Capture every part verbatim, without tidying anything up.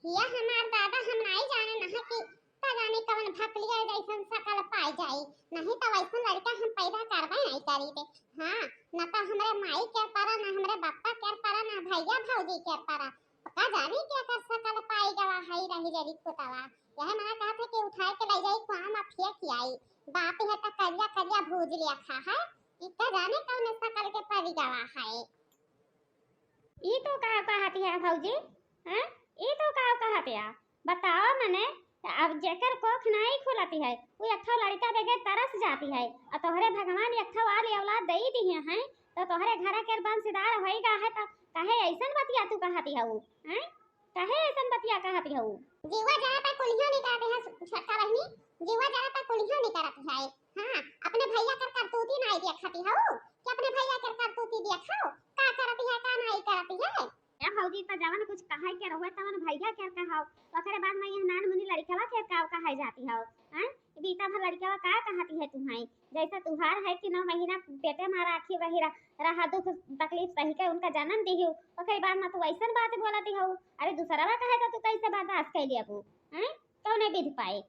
या हमार दादा, हम नाई जाने नहा कि का जाने कवन भकलिया जैसन सकल पाई जाई, नहीं तो वैसन लड़का हम पैदा करबे नहीं करी थे। हाँ, न तो हमरे माई के परा, न हमरे बापा के परा, न भैया भौजी के परा। का जाने के कर सकल पाई गवा है रही जरी पुतवा। यह मना कहत है कि उठाए के ले जाई कुआं में फेंक आई। बाप है तो करिया करिया भूज लिया खा है। ई का जाने कौन सकल के परी गवा है। ई तो का कहत है भौजी? हैं? ई तो का कहत है? बताओ मने, अब जेकर कोख नाई खुलती है, वो एक ठो लड़का देखे तरस जाती है, और तोहरे भगवान एक ठो वाली औलाद दे दिए हैं, तो तोहरे घर के वंशधार होइगा है, तो कहे ऐसन बतिया तू कहती हऊ, हैं? कहे ऐसन बतिया कहती हऊ? जीवा जरा पर कुलियो नहीं करते हैं छोटका बहनी, जीवा जरा पर कुलियो नहीं करती है। हाँ, अपने भैया कर करतूती नाई देखती हऊ कि अपने भैया कर करतूती देखो, का करती है, का नाई करती है। ए भौजी, त जवन कुछ कहे के रहुए तवन भैया के कहो, ओकरे बाद में यह नान मुनी लड़कवा के का कहे जाती हो, हैं? बीता भर लड़कवा का कहती है तुम्हारी, जैसा तुहार है कि नौ महीना पेटे में राखी रही रहा, रहा दुख तकलीफ सही के उनका जन्म दी हो, ओकरे बाद में तू ऐसन बात बोलती हो। अरे दूसरा कहे तो तू कैसे बर्दाश्त कर लेबू, हैं? कौने विधि पाए?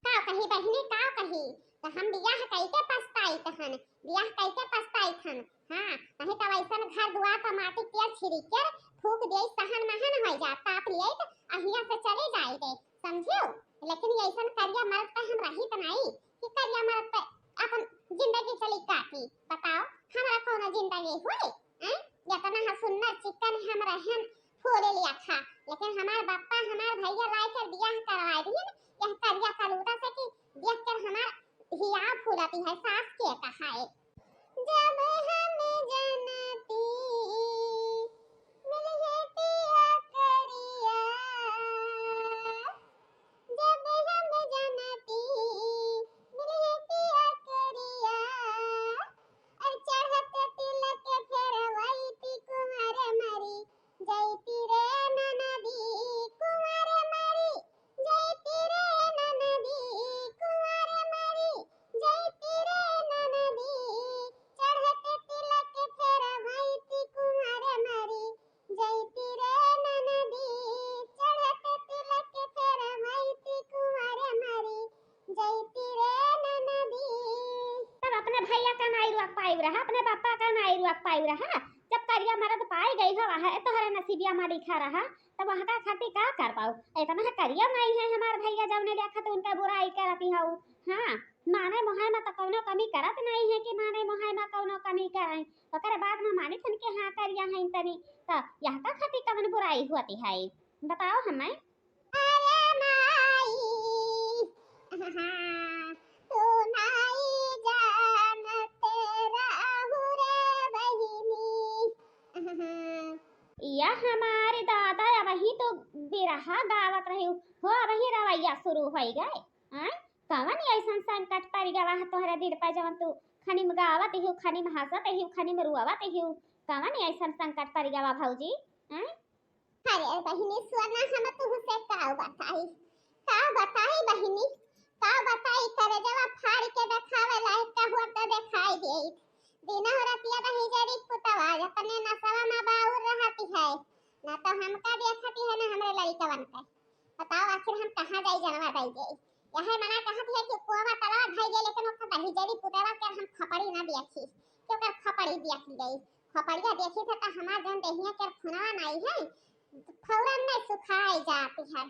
का कही बहिनी, का कही? त हम बियाह कई के पछताई तहन, बियाह कई के पछताई थन। हाँ, नहीं त वैसन घर दुआर पर माटी के छिड़क के फूक दिए, सहन महन हो जात, ताप लिए त अहिया से चले जाए दे, समझियो? लेकिन ये ऐसन करिया मर्द पे हम रही त नहीं कि करिया मर्द पे अपन जिंदगी चली काटी। बताओ, हमरा कौनो जिंदगी हुई? हैं? इतना ह सुन्नर चिकन हम रहन फूले लिया था, लेकिन हमार बापा हमार भैया लाए कर बियाह करवाए दिए यह करिया कलूटा से कि देख कर हमार हिया फूलती है, सास के कहा है। जब हम जनती मिलहे पिया करिया, जब हम जनती मिलहे पिया करिया, और चढ़त तिलक फेरवैती कुंवर मरी जैती रे ननदी, कुंवर मरी जैती रे ननदी, कुंवर मरी जैती रे ननदी, चढ़त तिलक फेरवैती कुंवर मरी जैती रे ननदी, चढ़त तिलक फेरवैती कुंवर मरी जैती रे ननदी। तब अपने भैया का नाई रुआ पाई रहा, अपने पापा का नाई रुआ पाई रहा। जब करिया मर्द पाई गई हो, वह तोहरे नसीबिया में लिखा रहा, तब वहाँ का खातिर का कर पाऊ? इतना करिया नाई है हमार भैया, जौने लेखा तो उनका बुराई करती हऊ। हाँ, माने मोहाय में तो कौनो कमी करत नहीं है कि माने मोहाय में कौनो कमी कराई। ओकरे बाद में मानी थन के हाँ करिया है तनी, तो यह का खातिर कवन बुराई होती है, बताओ हमें। अरे माई, हाँ, तू नाई जानत रहू रे बहिनी। या हमारे दादा, अबही तो बिरहा गावत रही हो, अबही रवैया शुरू होई गए। आय, कवन ऐसन संकट पड़ गवा है तोहरे दिल पर, जवन तू खनिम गावत ही, खनिम हंसत ही, खनिम रुआवत ही? कवन ऐसन संकट पड़ गवा भौजी? आय? अरे बहिनी सोना, हम तुहसे का बताई, का बताई बहिनी, का बताई, करेजवा फाड़ के देखावे लायक का हुआ तो देखाई देत। दिना हो रतिया रही जरी पुतवा अपने नसवा में बाउर रहती है, ना तो हमका देखती है ना हमरे लड़िकवन के। बताओ आखिर हम कहाँ जाई जनवा दई जाई। यह मना कहती है कि कुआवा तलवा धई गई, लेकिन ओकर दही जरी पुतवा के हम खपड़ी ना देखी, कि ओकर खपड़ी देखी गई। खपड़िया देखी थे तो हमार जौन देहिया के खुनवा नाई है, फौरन में सुखाई जाती है।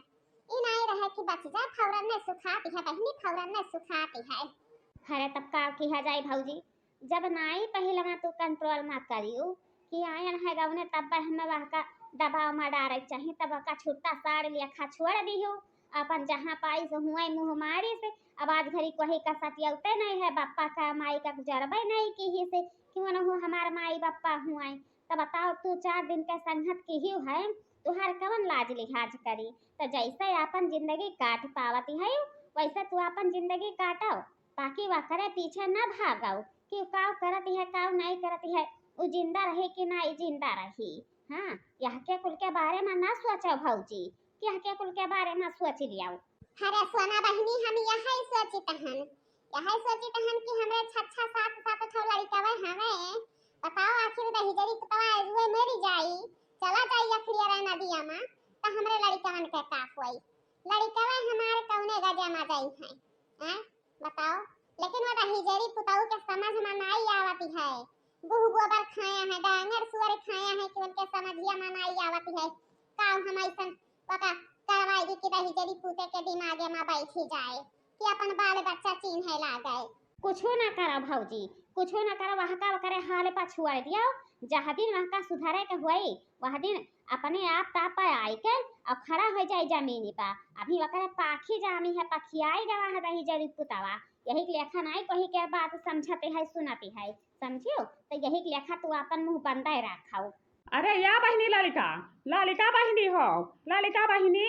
ई नाई रहे कि बच जाए, फौरन में सुखाती है बहिनी, फौरन में सुखाती है। अरे तब का किहा जाए भौजी, जब नाई पहिलवा तू कंट्रोल मा करियो कि आयन है गवने, तब हमें वह का दबाव मा डारे चाही, तब का छुट्टा साड़ लिया खा छोड़ दियो, अपन जहाँ पाई से हुए मुँह मारी से। अब आज घड़ी कोही का सटियौते नहीं है, बापा का माई का गुजरबे नहीं की ही से, क्यों न हो हमार माई बापा हुए। तब बताओ तू चार दिन का संगत की ही है, तुहार कवन लाज लिहाज करी? तो जैसे अपन जिंदगी काट पावती है वैसे तू अपन जिंदगी काटो। बाकी वकरे पीछे न भागो कि उ काव करत है, काव नहीं करत है, उ जिंदा रही कि नहीं जिंदा रही। हाँ, यह के कुल के बारे में ना सोचो भौजी, कि यह के कुल के बारे में सोच लियो। अरे सोना बहिनी, हम यही सोचित हन, यही सोचित हन कि हमरे छच्छा सात सात ठो लड़िकवे हवे। बताओ आखिर दहिजरी कुतवा एजुए मरी जाई, चला जाई अखियरा नदिया में, तो हमरे लड़िका मन के का होई? लड़िकवे हमार कौने गजे मा जाई हैं? हैं? बताओ। लेकिन वो दहिजरी पुतऊ के समझ मा नाई आवत है। गुह गोबर खाया है, डांगर सुअर खाया है कि उनके समझिया मा नाई आवत है। का हम ऐसन ओका करवाई दी कि दहिजरी पुते के दिमागे मा बैठी जाए कि अपन बाल बच्चा चीन्हे लागे। कुछो ना करा भौजी, कुछो ना करा, वहका ओकरे हाल पा छुआई दियो। जह दिन वहका सुधरे के हुई, वह दिन अपने आप ताप पे आई के और खड़ा हो जाई जमीनी पा। अभी ओकरे पाखी जामी है, पखियाई गवा है दहिजरी पुतवा। यही के लेखा नाई कोही के बात समझते है, सुनती है, समझियो? तो यही के लेखा तू अपन मुँह बंदे रखाओ। अरे या बहिनी ललिता, ललिता बहिनी हो, ललिता बहिनी।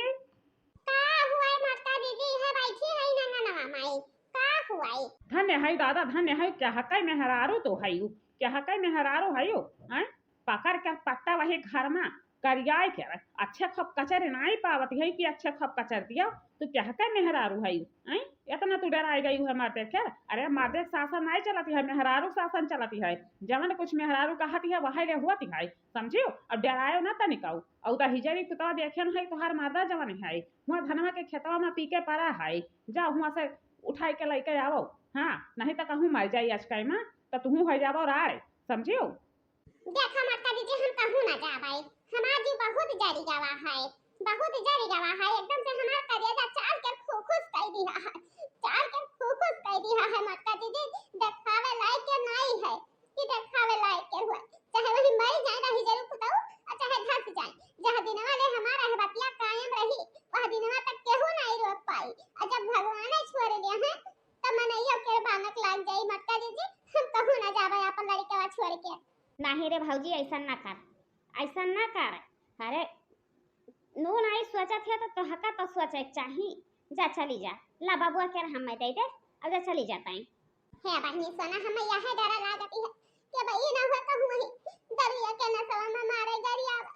का हुआ है मोटका दीदी? है बैठी है ना, ना, ना, माई। का हुआ है? धन्य है दादा, धन्य है, क्या हकै मेहरारू तो है यू, क्या हकै मेहरारू है यू, हैं? पकड़ के पट्टा वही घर मा करियाए के, अच्छे खूब कचर नाई पावत है कि अच्छे खूब कचर दियो, तो क्या हकै मेहरारू है यू, हैं? इतना तू डराई गई है मर्दे के? अरे मर्दे के शासन नाई चलती है, मेहरारू शासन चलती है। जवन कुछ मेहरारू कहती है वही ले होती है, समझियो? अब डरायो ना तनिकाऊ। और दहिजरी पुतवा देखे न है तोहार मर्दा जवन है, हुआ धनवा के खेतवा मा पी के परा है, जा हुआ से उठाई के लइके आवो। हाँ, नहीं तो कहूँ मर जाई आज काई मा, तो तुहू हो जाबो राड़, समझियो? देखा मोटका दीदी, हम कहूँ ना जाबै, हमार जीव बहुत जरी गवा है, बहुत जरी गवा है, एकदम से हमार करेजा चाल के फुफुस कई दिया है, चाल के फुफुस कई दिया है मोटका दीदी। देखावे लायक के नाई है कि देखावे लायक के हुआ, चाहे वही मर जाए दहिजरी पुतऊ और चाहे धस जाए। जह दिनवा ले हमार रहबतिया कायम रही, वह दिनवा तक केहू नाई रोक पाई। और जब भगवान छोड़ लिया है, तब मनैया के बानक लाग जाई। मोटका दीदी, हम कहूँ ना जाबै अपन लड़िकवा छोड़ के। नहीं रे भौजी, ऐसा ना कर, ऐसा ना कर। अरे नू नाई सोचत है तो तोहका तो सोचे के चाही। जा चली जा, ला बबुआ के हम दे दे, और जा चली जाता है। हे बहिनी सोना, हमें यह डरा लागत है कि अब ई ना हुआ कहूँ वही दरुआ के नसवा मा मारे गरियावे,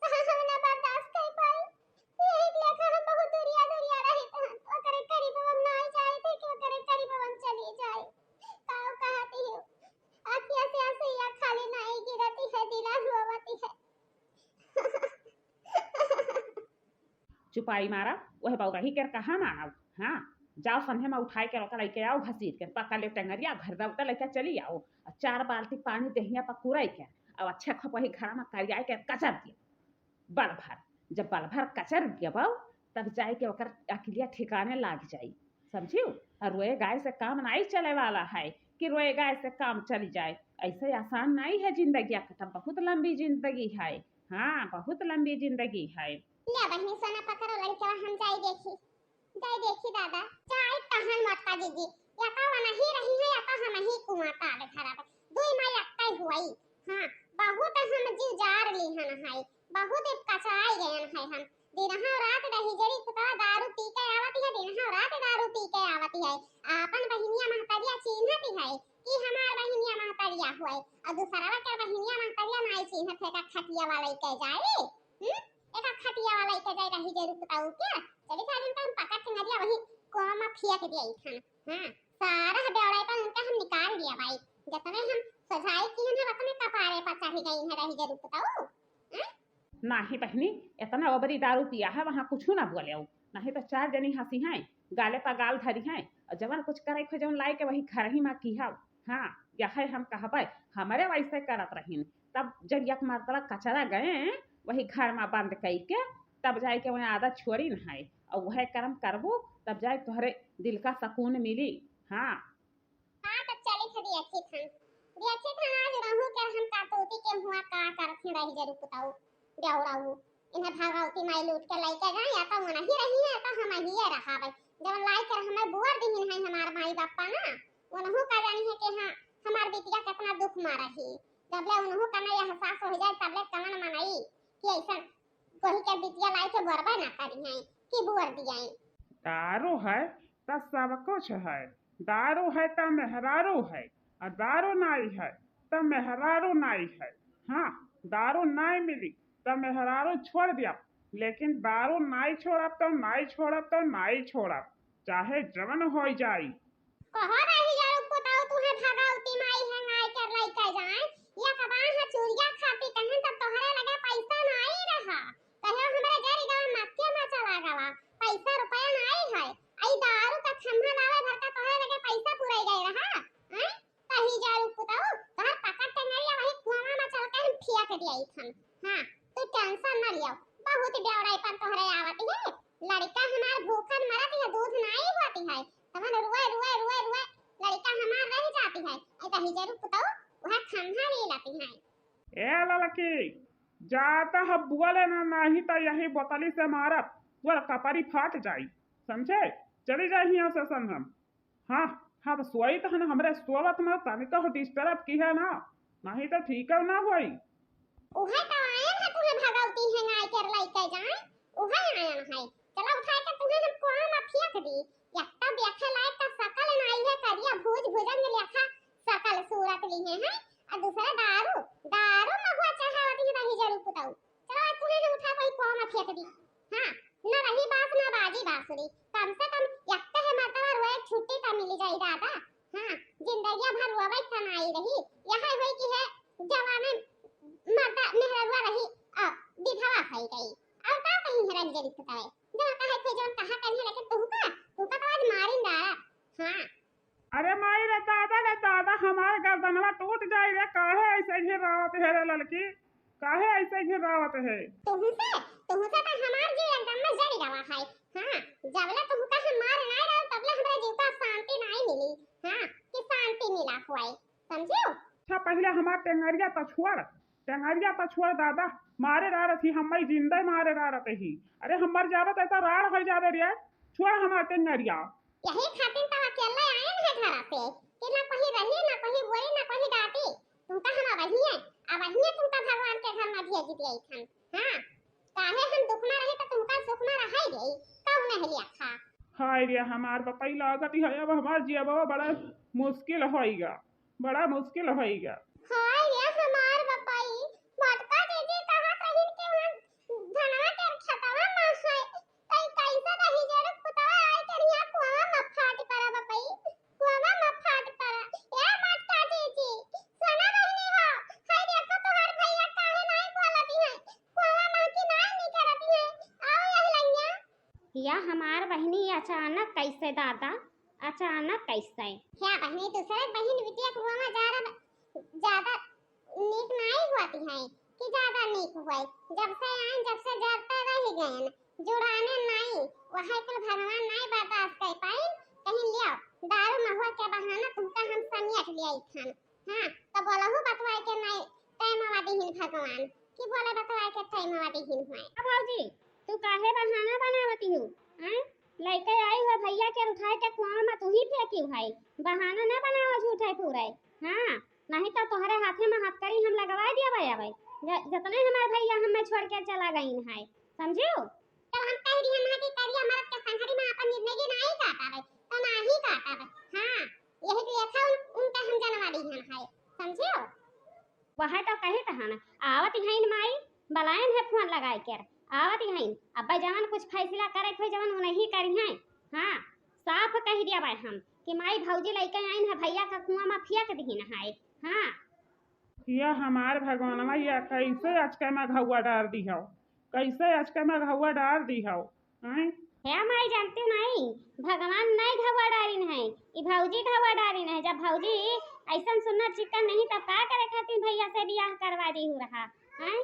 कहाँ हम ना बर्दाश्त कर पाई। यही लेखा हम बहुत दुरिया दुरिया रहित हन, ओकरे करीब हम ना जाइत है कि ओकरे करीब हम चली जाए। काऊ कहती हूँ, आँखिया से आँसुइया खाली नाई गिरती है, दिला रोवती है। चुपाई मारा, वह बौरही के कहाँ मानब? हाँ, जाओ संझे मा उठाई के ओका लइके आओ घसीट के, पकड़ ले टंगरिया, घर दौड़ के लइके चली आओ। और चार बाल्टी पानी देहिया पर कुरई के, और अच्छे खूब वही घर मा करियाई के कचर दियो बल भर। जब बल भर कचर देबो, तब जाए के ओकर अकिलिया ठिकाने लाग जाई, समझियो? और रोए गाए से काम नाई चले वाला है कि रोए गाए से काम चली जाए। ऐसे आसान नाई है जिंदगिया कटब, बहुत लंबी जिंदगी है। हाँ, बहुत लंबी जिंदगी है। ले बहिनी सोना, पकड़ो लड़िकवा, हम जाई देखी, जाई देखी दादा, जाई तहन मोटका दीदी, या तो वनही रही है या तो हमही कुआं ताल धरब, दुई माई अक्कै हुई। हाँ, बहुत हम जीव जार लिहन है, बहुत कचराई गयन है हम। दिनहा रात दहिजरी पुतवा दारू पी के आवत है, दिनहा रात दारू पी के आवत है। आपन बहिनिया महतरिया चीन्हत है कि हमार बहिनिया महतरिया हुए, और दूसरा के बहिनिया महतरिया नाई चीन्हत है, का खटिया वाला के जाए, हम्म? एका खटिया वाला के जाए दहिजरी पुतऊ के। चली साजन का हम पकड़ के नदिया वही कुआं मा फेंक दिया इथन। हाँ, सारा बेवड़ाई पर उनका हम निकाल दिया भाई। जतने हम सजाई की है ना, वतने कपारे पर चढ़ गई है दहिजरी पुतऊ। हाँ? नाही बहिनी, इतना ओबरी दारू पिया है, वहाँ कुछ ना बोले हो। नहीं तो चार जनी हँसी हैं, गाले पर गाल धरी हैं, और जवन कुछ करे खोजे उन लाई के वही घर ही मा की हव। हाँ, यह हम कहबे, हमरे वैसे करत रहिन। तब जब एक मर्तबा कचरा गए, वही घर मा बंद कई के, तब जाए के वही आदत छोड़ी न है। और वह कर्म करबू, तब जाए तोहरे दिल का सुकून मिली। हाँ। हाँ, तो चली थे देखी थन। देखी थन आज रहू के हम कातूती के हुआ का करत हैं दहिजरी पुतऊ, बेवड़ऊ। इन्हें भगवती माई लूट के लइके जाए, या तो वनही रही है, या तो हमही रहावे। जब लाई के हमें बुअर दिहिन है हमार माई बापा ना, उनहू का जानी है कि हाँ, हमार बिटिया कितना दुख मा रही। जबले उनहू का ना एहसास हो जाए, तबले कवन मनई कि ऐसन कोही के बिटिया लाई के बोरबे ना करी है कि बोर दिया। दारू है त सब कुछ है, दारू है त मेहरारू है, और दारू नाई है त मेहरारू नाई है। हाँ, दारू नाई मिली त मेहरारू छोड़ दिया, लेकिन दारू नाई छोड़ब तो नाई छोड़ब तो नाई छोड़ब, चाहे जवन हो जाई। कहो रही यार, पुताऊ तुहे भगवती माई है, नाई कर लइके जाए, या कबाह चूड़िया खाती कहें तब तोहरे लगे पैसा नाई रहा, कहो हमरे गरीब मक्के मा पा, पैसा रुपया नाई है। आई दारू का खम्हा लावे भर का तोहरे लगे पैसा पुराई गए रहा। हैं? कही जा रुक पुताऊ, तोहर पकड़ टंगरिया वही कुआं में चल के हम फेंक दिया थन। हाँ, तू टेंशन ना लियो, बहुत बेवड़ाई पर तोहरे आवत है। लड़का हमार भूखन मरत है, दूध नाई होती है, तवन रुए, रुए, रुए, रुए, लड़का हमार रह जाती है। ए दही जरूर पुताऊ, वह खम्हा ले लाती है। ए ललकी, जाता है बोले ना, नहीं तो यही बोतली से मारब, तोर कपरी फाट जाई, समझे? चली जाई यहाँ से सन हम। हाँ, हम सोई तो हन, हमरे सोवत में तनिको डिस्टर्ब की है ना, नहीं तो ठीक ना होई। उहे तो आयन है तुम्हें भगवती है, नाई कर लइके जाए, उहे आयन है। चलो उठा के तुम्हें हम कुआं में फेंक दी। यत्ता देखे लायक का सकल नाई है, करिया भुज भुजंग लेखा सकल सूरत ली है, हैं? और दूसरा दारू, दारू महुआ चढ़ावती है दही जरूर पुताऊ। चलो आज तुम्हें हम उठा कोई कुआं में फेंक दी। हाँ, न रही बांस न बाजी बांसुरी, कम से कम यत्ते है मर्दवा रोए छुट्टी तो मिली जाई दादा। हाँ, जिंदगिया भर रोवे त नाई रही, यह होई कि है जवाने मर्दा मेहररुआ रही, अ, विधवा होई गई। और का कहीं है रंजन पुताए? जब कहे थे जौन कहा कहीं, लेकिन तुमका, तुमका तो आज मारिन डारा। हाँ। अरे माई रे दादा रे दादा, हमार गर्दनवा टूट जाई रे, काहे ऐसे घिरावत है रे ललकी, काहे ऐसे घिरावत है? तुमसे, तुमसे तो हमार जीव एकदम में जल गवा है। हाँ, जबले तुमका हम मार नाई डाल, तबले हमरा जीव का शांति नाई मिली। हाँ, कि शांति मिला हुआ है, समझो? अच्छा, पहले हमार टेंगरिया तो छोड़, टेंगरिया तो छोड़ दादा, मारे डारत ही, हम्मे जिंदे मारे डारत ही। अरे हम मर जाबे तो ऐसा राड़ हो जाबे रे, छोड़ हमार टेंगरिया। यही खातिर तो अकेले आयन है घर से कि ना कहीं रही, ना कहीं बोली, ना कहीं डांटी। तुमका हम अबहिए, अबहिए तुमका भगवान के घर में भेज दिए थन। हाँ, काहे हम दुख में रही तो तुमका सुख में रहे गई, कब नहीं लिया था। हाय रे हमार बपई, लागत है अब हमार जियबा बड़ा मुश्किल होइगा, बड़ा मुश्किल होइगा। हाय रे हमार बपई, मोटका जीजी कहत रहिन कि वहाँ धनवा के खेतवा में है, कई कैसे रही जरूर पुतवा आई के यहाँ कुआवा में फाट पड़ा बपई, कुआवा में फाट पड़ा। ए मोटका जीजी, सुना बहिनी हो, हाय देखो तोहार भैया काहे नहीं बोलती है, कुआवा में की नहीं निकलती है, आओ यही लंगिया। या हमार बहिनी अचानक कैसे दादा, अचानक कैसे? क्या बहिनी, दूसरे बहिन बिटिया कुआं में जा रहा, ज्यादा नीक नाई होती है कि ज्यादा नीक हुए। जब से आए, जब से जरते रह गए, जुड़ाने नाई, वह कुल भगवान नाई बर्दाश्त कर पाई। कहीं लियो, दारू महुआ के बहाना तुमका हम समेट लिया थन। हाँ, तो बोलहु बतवाए के नाई, टाइम आवा दिहिन भगवान, कि बोले बतवाए के टाइम आवा दिहिन हुए। अब भौजी, तू काहे बहाना बनावती हो? हैं? लइके आई हो भैया के उठाए के कुआं में तू ही फेंकी भाई, बहाना ना बनावा झूठे पूरे। हाँ, नहीं तो तोहरे हाथे में हथकड़ी हम लगवा दिया भाई। अबे ज-, जतने हमारे भैया हमें छोड़ के चला गई है, समझियो? जब हम कह दिए ना कि करिया मरद के संघरी में अपन जिंदगी नहीं काटब, तो नहीं काटब। हाँ, यही लेखा उन, उनका हम जनवा दी है, समझियो? वह तो कहित हन, आवत हइन माई, बलायन है फोन लगाए के, आवत हइन। अब्बे जवन कुछ फैसला करे के होई, जवन उन्हीं करिहैं। हाँ, साफ कह दिया बाय हम कि माई भौजी लइके आइन है, भैया का कुआं में फेंक दिहिन है। हाँ। या हमार भगवानवा, या कैसे अचके में घउआ डार दी हो, कैसे अचके में घउआ डार दी हो। हैं? हे माई, जानती नहीं, भगवान नहीं घवा डारिन है, ई भौजी घवा डारिन है। जब भौजी ऐसन सुन्नर चिक्कन नहीं, तब का करे खातिर भैया से बियाह करवा दी हूँ रहा, हैं?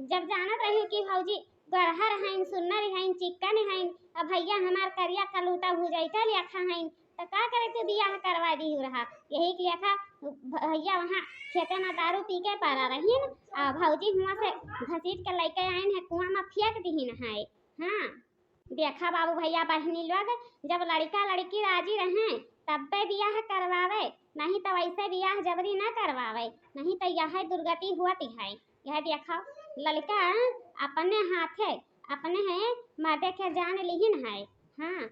जब जानत रही कि भौजी गरहर हैं, सुन्नर हैं, चिक्कन हैं, अब भैया हमार करिया कलूटा भुजैटा लेखा हैं, तो का करे तू बियाह करवा दी हूँ रहा? यही के लेखा भैया वहाँ खेते में दारू पी के पड़ा रही न, आ भौजी हुआ से घसीट के लइके आइन है, कुआं में फेंक दिहिन है। हाँ। देखा बाबू भैया बहिनी लोग, जब लड़का लड़की राजी रहें तब्बे बियाह करवावे, नहीं तो वैसे बियाह जबरी ना करवावे, नहीं तो यह दुर्गति होती है। यह देखा, लड़का अपने हाथे अपने है मर्दे के जान लिहिन है। हाँ,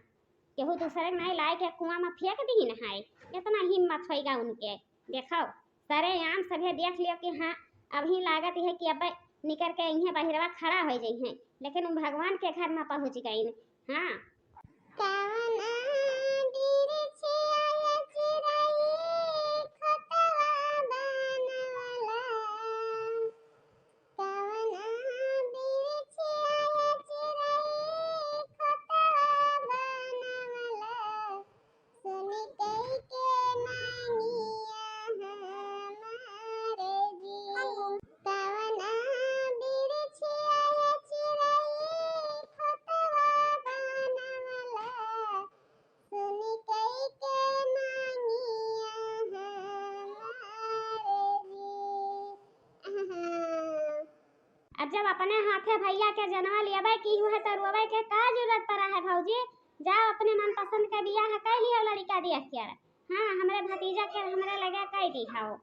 केहू दूसरे के नहीं लाए के कुआं में फेंक दिहिन है, इतना हिम्मत होइगा उनके। देखो, सरेआम सभे देख लियो कि हाँ, अबहीं लागत है कि अब निकर के इहें बहिरवा खड़ा होइ जइहें, लेकिन उ भगवान के घर में पहुँच गइन। हाँ। कवना बिरिछिया ये चिरई खोतवा बनवला, कवना बिरिछिया ये चिरई खोत जब अपने हाथे भइया के जनवा लियबे की हुए तो रोवे के का जरूरत पड़ा है भौजी? जाओ अपने मनपसंद के बियाह कइ लियो लड़िका देख के। हाँ, हमरे भतीजा के हमरे लगे कइ दिहाओ।